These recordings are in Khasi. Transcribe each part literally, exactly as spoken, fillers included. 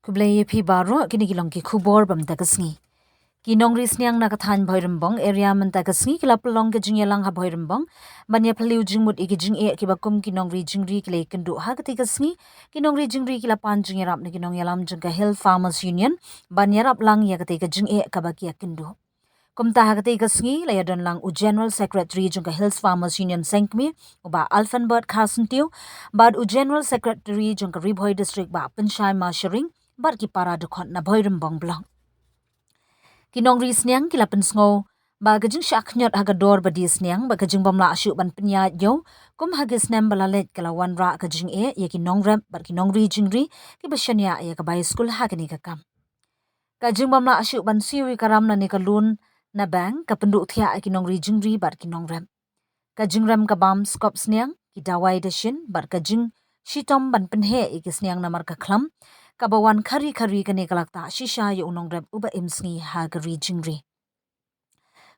Khublei ïa phi baroh, kine ki long ki khubor ba mynta ka sngi. Ki nongri sniang na ka thaiñ Bhoirymbong area mynta ka sngi ki la pynlong ka jingïalang ha Bhoirymbong ban ïa phylliew jingmut ïa ki jingeh kiba kum ki nongri jingri ki la ïakynduh ha katei ka sngi. Ki nongri jingri ki la pan jingïarap na ki nongïalam jong ka Hill Farmers Union ban ïarap lang ïa katei ka jingeh kaba ki ïakynduh. Kumta ha katei ka sngi la ïadon lang u General Secretary jong ka Hills Farmers Union Sengkmie, u Bah Alphanbert Kharsyntiew, bad u General Secretary jong ka Ri Bhoi District, Bah Pynshai Masharing, bad ki para dkhot na Bhoirymbong Block. Ki nongri sniang ki la pynsngew ba ka jingshah khñiot ha ka dor ba die sniang bad ka jingbym lah shuh ban pynïaid ïew kum ha ki snem ba la leit ka la wanrah ka jingeh ïa ki nongrep bad ki nongri jingri kiba shaniah ïa ka bai skul ha kane ka kam. Ka jingbym lah shuh ban siew ïa ka ram lane ka loan na bank ka pynduh thiah ïa ki nongri jingri bad ki nongrep. Ka jingrem ka bam skop sniang, ki dawai dashin bad ka jingshitom ban pynheh ïa ki sniang namar ka khlam kaba wan khari khari, kane ka la ktah shisha ïa u nongrep uba im sngi ha ka ri jingri.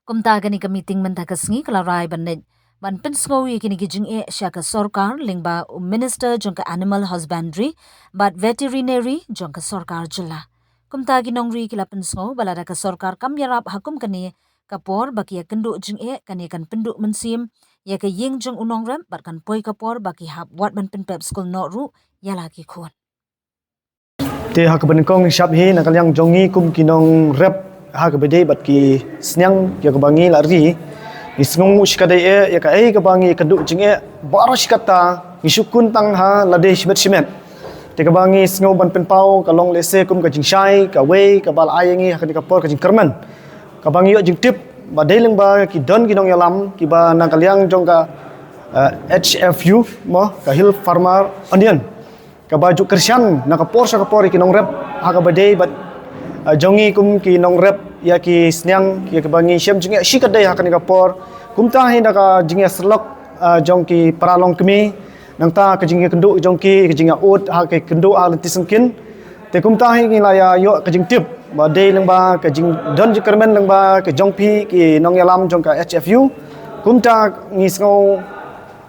Kumta kane ka meeting mynta ka sngi ka la rai ban leit ban pynsngew ïa kine ki jingeh sha ka sorkar lyngba u Minister jong ka Animal Husbandry bad Veterinary jong ka sorkar jylla. Kumta ki nongri ki la pynsngew ba lada ka sorkar kam ïarap ha kum kane ka por ba ki ïakynduh jingeh, kane kan pynduh mynsiem ïa ka ïing jong u nongrep bad kan poi ka por ba ki hap wad ban pynpep skul noh ruh ïa la ki khun. Te ha kaba nyngkong ngi shap hi na ka liang jong ngi kum ki nongrep ha kaba dei bad ki sniang ïa kaba ngi la ri. Ngi sngew shikatdei eh ïa kaei kaba ngi ïakynduh jingeh baroh shi katta, ngi shu khun tang ha lade shimet shimet. Te kaba ngi sngew ban pynpaw ka long lehse kum ka jingshai kawei kaba la ai ïa ngi ha kane ka por ka jingkyrmen. Kaba ngi ïoh jingtip ba dei lyngba ki don ki nongïalam kiba na ka liang jong ka, eh, H F U mo, ka Hill Farmer Union, kaba ju kyrshan na ka por sha ka por ïa ki nongrep ha kaba dei bad, eh, jong ngi kum ki nongrep ïa ki sniang ïa kaba ngi shem jingeh shikatdei ha kane ka por. Kumta hi na ka jingïasyllok, eh, jong ki para longkmie, nangta ka jingïakynduh jong ki, ka jingïaud ha ka kynduh ha lynti syngkien. Te kumta hi ngi la ïa ïoh ka jingtip ba dei lyngba ka jingdon jingkyrmen lyngba ka jong phi ki nongïalam jong ka H F U. Kumta ngi sngew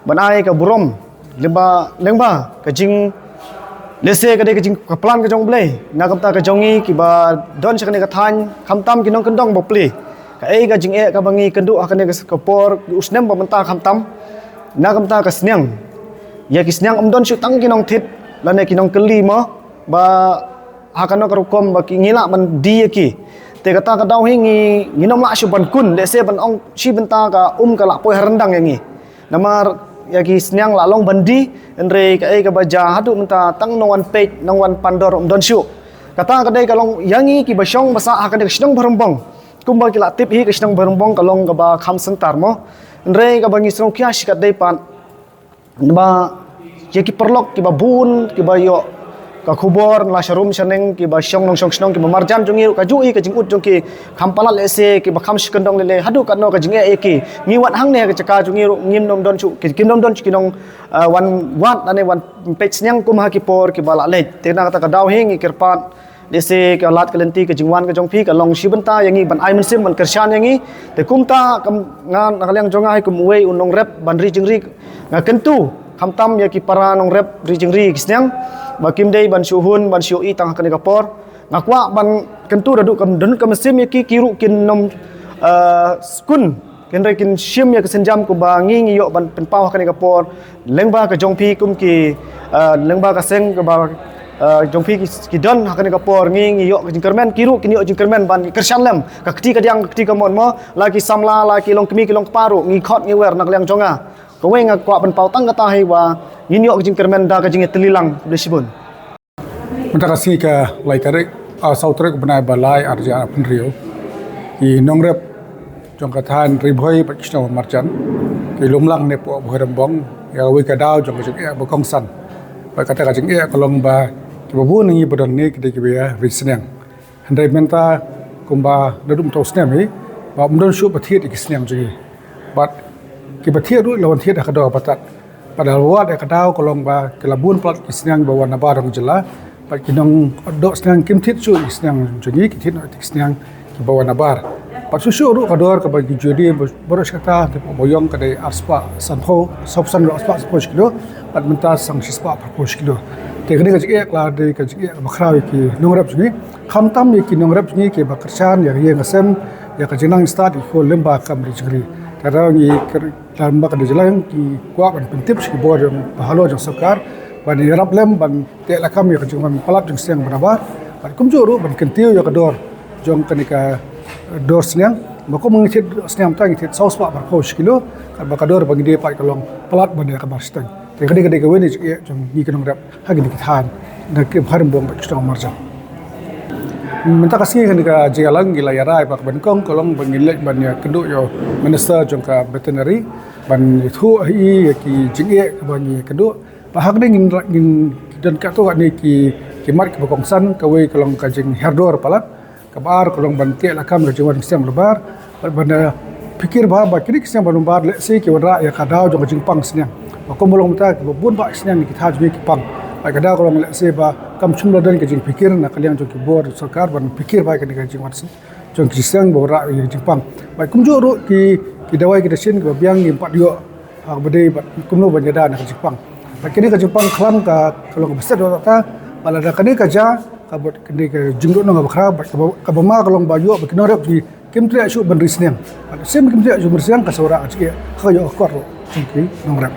ban ai ka burom lyngba, lyngba ka jing, lehse ka dei ka jing, ka plan ka jong U Blei na ka bynta ka jong ngi kiba don sha kane ka thaiñ, khamtam ki nongkyndong bapli. Kaei ka jingeh kaba ngi kynduh ha kane ka por, u snem ba mynta khamtam na ka bynta ka sniang. Ïa ki sniang ym don shuh tang ki nongthied lane ki nongkylli mo, ba ha kano ka rukom ba ki, ngi lah ban die ïa ki. Te kata ka daw hi ngi, ngim lah shuh ban khun, lehse ban ong shi bynta ka um ka la poi ha ryndang ïa ngi. Namar ïa ki sniang la long ban die, hynrei kaei kaba jia haduh mynta tang nongwan peit, nongwan pandor ym don shuh. Kata ka dei ka long ïa ngi kiba shong ba sah ha kane ka shnong Bhoirymbong. Kumba ki la tip hi ka shnong Bhoirymbong ka long kaba kham center mo. Hynrei kaba ngi sngewkhia shikatdei pat, ba ïa ki paralok kiba bun kiba ïoh ka khubor la sharum shaneng, kiba shong nongshong shnong, kiba marjan jong ngi ruh kajuh hi ka jingud jong ki kham palat lehse, kiba kham shi kyndong lei lei haduh katno ka jingeh ïa ki. Ngi wad hangne ha ka jaka jong ngi ruh ngim nym don shuh, ki, kim nym don shuh ki nong, eh, wan wad lane wan peit sniang kum ha ki por kiba la leit. Te na kata ka daw hi ngi kyrpad, lehse ka lad ka lynti ka jingwan ka jong phi ka long shi bynta ïa ngi ban ai mynsiem ban kyrshan ïa ngi. Te kumta kam, nga na ka liang jong nga hi kum uwei u nongrep ban ri jingri, nga kyntu khamtam ïa ki para nongrep ri jingri ki sniang ba kim dei ban shu hun ban shu ïohi tang ha kane ka por. Nga kwah ban kyntu da duh kam don ka mynsiem ïa ki, ki ruh kin nym, eh, skun, hynrei kin shim ïa ka sienjam kumba ngi ngi ïoh ban pynpaw ha kane ka por. Lyngba ka jong phi kum ki, eh, lyngba ka seng kaba, eh, jong phi ki, ki don ha kane ka por, ngi ngi ïoh ka jingkyrmen, ki ruh kin ïoh jingkyrmen ban kyrshan lem ka kti kadiang ka kti kamon mo, la ki samla la ki longkmie ki longkpa ruh ngi khot ngi wer na ka liang jong nga. Kawei nga kwah ban paw tang kata hi ba ngin ïoh ka jingkyrmen da ka jingïatylli lang. Khublei shibun. Mynta ka sngi ka lai tarik, ah, saw tarik bnai ba lai arhajar arphew hynriew, ki nongrep jong ka thaiñ Ri Bhoi bad ki shnong marjan ki lum lang ne poh Bhoirymbong ïa kawei ka daw jong ka jingeh ba kongsan. Bad kata ka jingeh ka long ba kiba bun ngi ba don ngi ki dei kiba ri sniang. Hynrei mynta kumba naduh mynta u snem hi ba ym don shuh ba thied ïa ki sniang jong ngi. Bad kiba thied ruh la wan thied ha ka dor ba tad. Bad la wad ïa ka daw ka long ba ki la bun palat ki sniang ba wan nabar jong ka jylla. Bad ki nongdoh sniang kim thied shuh ïa ki sniang jong ngi, ki thied noh ïa ki sniang kiba wan nabar. Bad shuh shuh ruh ka dor kaba ngi ju die baroh shi katta, te ba ïong ka dei arspah sanphew, sawphew san ruh arspah sanphew shi kilo, bad mynta sa shispah phraphew shi kilo. Te kane ka jingeh ka la dei ka jingeh kaba khraw ïa ki nongrep jong ngi. Khamtam ïa ki nongrep jong ngi kiba kyrshan ïa ka ïing ka sem, ïa ka jingnang stad, ïa ki khun lyngba ka kam ri jingri. Te ngi kyrpad lem bad ka dei jylla, ngi kwah ban pyntip sha ki bor jong bahalor jong sorkar ban ïarap lem ban teh lakam ïa ka jingwan palat jingsniang ba nabar, bad kumjuh ruh ban kyntiew ïa ka dor jong kane ka dor sniang. Ba kum ngi thied sniang mynta ngi thied sawspah phraphew shi kilo, katba ka dor ba ngi die pat ka long palat ban ïa ka bar shiteng. Te ka dei, ka dei kawei na jingeh jong ngi ki nongrep ha kine ki thaiñ, na ki Bhoirymbong bad ki shnong marjan. Mynta ka sngi kane ka jingïalang ngi la ïarai ba kaba nyngkong ka long ba ngin leit ban ïakynduh ïa u Minister jong ka Veterinary ban ïathuh ha i ïa ki jingeh kaba ngi ïakynduh. Bad ha kane ngin, ngin don katto katne ki, ki mat kiba kongsan, kawei ka long ka jinghiar dor palat, kaba ar ka long ban teh lakam ka jingwan jingsniang ba nabar, bad ban, eh, pyrkhat bha ba kine ki sniang ba nabar lehse ki wanrah ïa ka daw jong ka jingpang sniang. Ba kumba long mynta kiba bun bah sniang ki thaw jong ngi ki pang. Bad ka daw ka long lehse ba kam shym la don ka jingpyrkhat na ka liang jong ki bor sorkar ban pyrkhat bha ïa kane ka jingwan sniang, jong ki sniang ba wanrah ïa ka jingpang. Bad kumjuh ruh ki, ki dawai ki dashin kiba biang ngim pat ïoh ha kaba dei bad kumno ban ïada na ka jingpang. Bad kane ka jingpang khlam ka, ka long kaba set noh ta, bad lada kane ka jia, ka bad kane ka jingduh nong kaba khraw, bad kaba, kaba ma ka long ba ïoh ba ki nongrep jong ngi kim treh shuh ban ri sniang. Bad shisien kim treh shuh ban ri sniang, ka sa wanrah ka jingeh, ka ïoh ka kot ruh jong ki nongrep.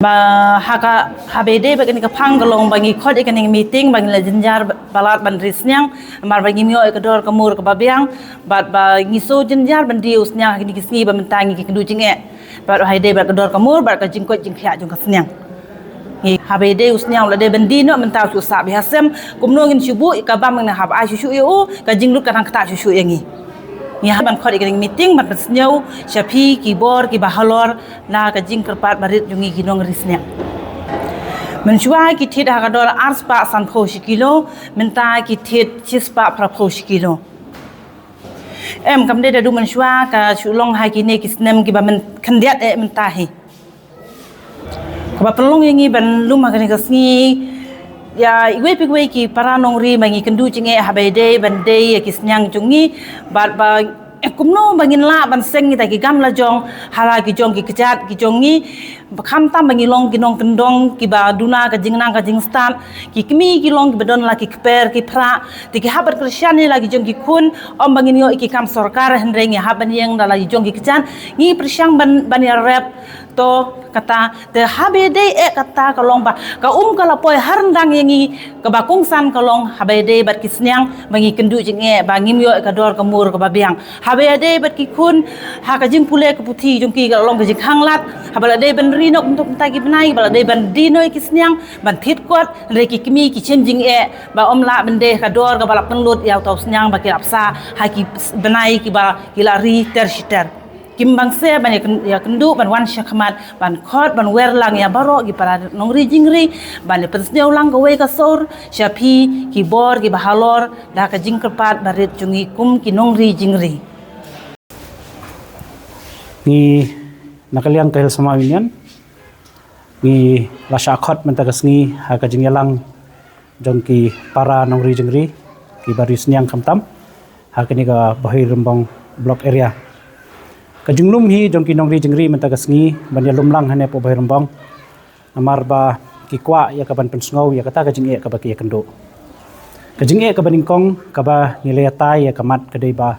Ba ha ka, haba ïadei bad kane ka phang ka long ba ngi khot ïa kane ka meeting ba ngin la jynjar palat ban ri sniang, namar ba ngim ïoh ïa ka dor ka mur kaba biang, bad ba ngi shu jynjar ban die u sniang ha kine ki sngi ba mynta ngi kynduh jingeh. Bad haba ïadei bad ka dor ka mur bad ka jingkoit jingkhiah jong ka sniang, ngi, haba ïadei u sniang u la dei ban die noh, mynta u shu sah beit ha sem, kumno ngin shu buh ïa ka bam, ngin hap ai shuh shuh ïa u, ka jinglut ka nang ktah shuh shuh ïa ngi. Ngi hap ban khot ïa kane ka meeting ban pynsngew sha phi ki bor kiba halor na ka jingkyrpad barit jong ngi ki nongri sniang. Mynshuwa ki thied ha ka dor arspah sanphew shi kilo, mynta ki thied shispah phraphew shi kilo. Em, kam dei da duh mynshuwa, ka shu long ha kine ki snem kiba mynkhyndiat eh mynta hi. Kaba pynlong ïa ngi ban lum ha kane ka sngi ïa iwei pa iwei ki para nongri ba ngi kynduh jingeh haba ïadei ban die ïa ki sniang jong ngi, bad ba, eh, kumno ba ngin lah ban seng kita ki gam la jong ha la ki jong ki kjat ki jong ngi. Ba khamtam ba ngi long ki nongkyndong kiba duna ka jingnang ka jingstad, ki kmie ki long kiba don la ki kper ki phra, te ki hap ban kyrshan ïa la ki jong ki khun, ym ba ngin ïoh ïa ki kam sorkar, hynrei ngi hap ban ïeng da la ki jong ki kjat, ngi pyrshang ban, ban ïarep. To kata, te haba ïadei eh kata ka long ba ka um ka la poi ha ryndang ïa ngi, kaba kongsan ka long haba ïadei bad ki sniang ba ngi kynduh jingeh ba ngim ïoh ïa ka dor ka mur kaba biang. Haba ïadei bad ki khun, ha ka jingpule ka puthi jong ki ka la long ka jingkhanglad, haba la dei ban ri noh kumto kumta ki bnai, ba la dei ban die noh ïa ki sniang ban thied kot, hynrei ki kmie ki shem jingeh ba ym lah ban die ha ka dor kaba la pynlut ïa uta u sniang ba ki la bsa ha ki bnai kiba ki la ri ter shi ter. Kim bang se ban ïa kyn-, ïakynduh ban wan shakhmat, ban khot, ban wer lang ïa baroh ki para nongri jingri, ban ïa pynsngew lang kawei ka sur sha phi ki bor kiba halor da ka jingkyrpad barit jong ngi kum ki nongri jingri. Ngi na ka liang ka Hill Samar Union ngi la shah khot mynta ka sngi ha ka jingïalang jong ki para nongri jingri kiba ri sniang khamtam ha kane ka Bhoirymbong Block Area. Ka jinglum hi jong ki nongri jingri mynta ka sngi ban ïalum lang hangne hapoh Bhoirymbong, namar ba ki kwah ïa ka ban pynsngew ïa kata ka jingeh kaba ki ïakynduh. Ka jingeh kaba nyngkong kaba ngi la ïatai ïa ka mat ka dei ba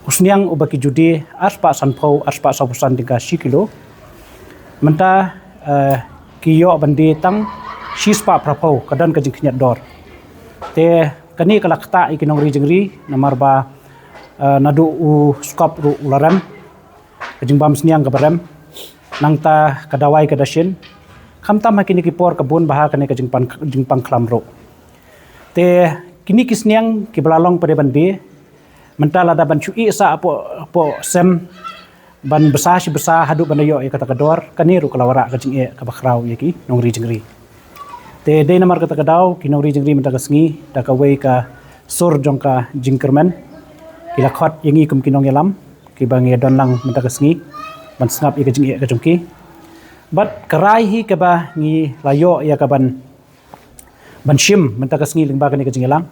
u sniang uba ki ju die arspah sanphew, arspah sawphew san tyngka shi kilo, mynta, eh, ki ïoh ban die tang shispah phraphew, ka don ka jingkhynñiat dor. Te kane ka la ktah ïa ki nongri jingri, namar ba, eh, naduh u skop ruh u la rem, ka jingbam sniang kaba rem, nangta ka dawai ka dashin, khamtam ha kine ki por ka bun bha kane ka jingpan, jingpang khlam ruh. Te kine ki sniang kiba la long pat de ban die, mynta lada ban shu ïeh sah hapoh, hapoh sem ban bsa shi bsa haduh ban da ïoh ïa kata ka dor, kane ruh ka la wanrah ka jingeh kaba khraw ïa ki nongri jingri. Te dei namar kata ka daw ki nongri jingri mynta ka sngi da kawei ka sur jong ka jingkyrmen ki la khot ïa ngi kum ki nongïalam kiba ngi ïadon lang mynta ka sngi ban sngap ïa ka jingeh ka jong ki. Bad ka rai hi kaba ngi la ïoh ïa ka ban ban shim mynta ka sngi lyngba kane ka jingïalang,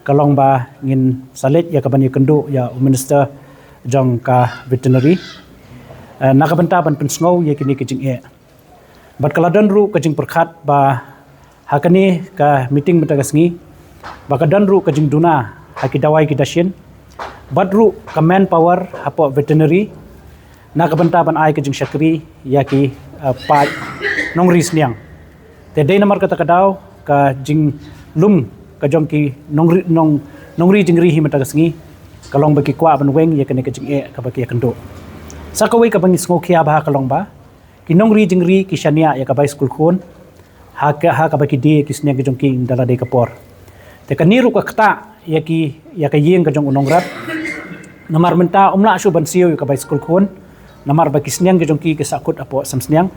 Ka long ba ngin sa leit ïa ka ban ïakynduh ïa u minister jong ka veterinary, eh, na ka bynta ban pynsngew ïa kine ki jingeh. Bad ka la don ruh ka jingpyrkhat ba ha kane ka meeting mynta ka sngi ba ka don ruh ka jingduna ha ki dawai ki dashin bad ruh ka manpower hapoh veterinary na ka bynta ban ai ka jingshakri ïa ki, eh, paid nongri sniang. Te dei namar kata ka daw ka jinglum ka jong ki nongri, nong, nongri jingri hi mynta ka sngi ka long ba ki kwah ban weng ïa kane ka jingeh kaba ki ïakynduh. Sa kawei kaba ngi sngewkhia bha ka long ba ki nongri jingri ki shaniah ïa ka bai skul khun ha ka, ha kaba ki die ki sniang ka jong ki da la dei ka por. Te kane ruh ka ktah ïa ki, ïa ka ïing ka jong u nongrep. Namar mynta um lah shuh ban siew ïa ka bai skul khun namar ba ki sniang ka jong ki ki sahkut hapoh sem sniang.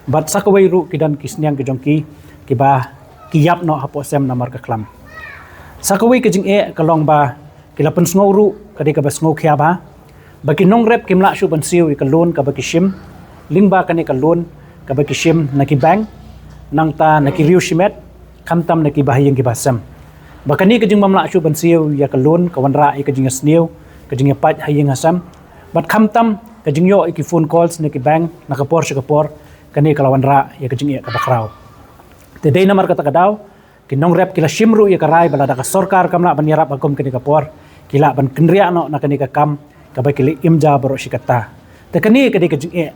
Bad sa kawei ruh ki don ki sniang ka jong ki kiba ki ïap noh hapoh sem namar ka khlam. Sa kawei ka jingeh ka long ba ki la pynsngew ruh ka dei kaba sngewkhia bha ba ki nongrep kim lah shuh ban siew ïa ka loan kaba ki shim lyngba kane ka loan kaba ki shim na ki bank, nangta na ki riew shimet, khamtam na ki bahaïing ki bahasem. Ba kane ka jingbym lah shuh ban siew ïa ka loan ka wanrah ïa ka jingïasniew, ka jingïapait ha ïing ha sem. Bad khamtam ka jingïoh ïa ki phone calls na ki bank na ka por sha ka por, kane ka la wanrah ïa ka jingeh kaba khraw. Te dei namar kata ka daw ki nongrep ki la shim ruh ïa ka rai ba lada ka sorkar kam lah ban ïarap ha kum kane ka por, ki lah ban kynriah noh na kane ka kam kaba ki la im ja baroh shi katta. Te kane ka dei ka jingeh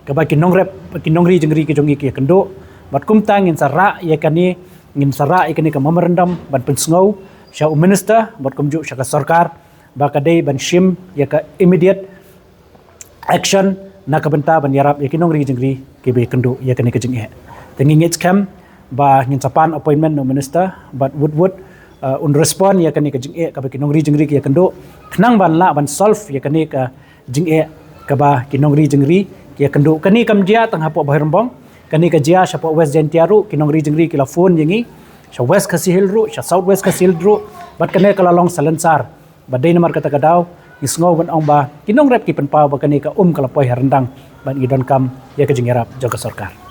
kaba ki nongrep, ki nongri jingri ki jong ngi ki ïakynduh. Bad kumta ngin sa rah ïa kane, ngin sa rah ïa kane ka memorandum ban pynsngew sha u minister bad kumjuh sha ka sorkar ba ka dei ban shim ïa ka immediate action na ka bynta ban ïarap ïa ki nongri jingri kiba ïakynduh ïa kane ka jingeh. Te ngi ngeit skhem ba ngin sa pan appointment na u minister bad wut wut, uh, un respond ïa kane ka jingeh kaba ki nongri jingri ki ïakynduh khnang ban lah ban solve ïa kane ka jingeh kaba ki nongri jingri ki ïakynduh. Kane kam jia tang hapoh Bhoirymbong, kane ka jia shapoh West Jaintia ruh, ki nongri jingri ki la phone ïa ngi sha West Khasi Hills ruh, sha South West Khasi Hills ruh, bad kane ka la long salonsar. Ba dei namar kata ka daw ngi sngew ban ong ba ki nongrep ki pynpaw ba kane ka um ka la poi ha ryndang bad ngi donkam ïa ka jingïarap jong ka sorkar.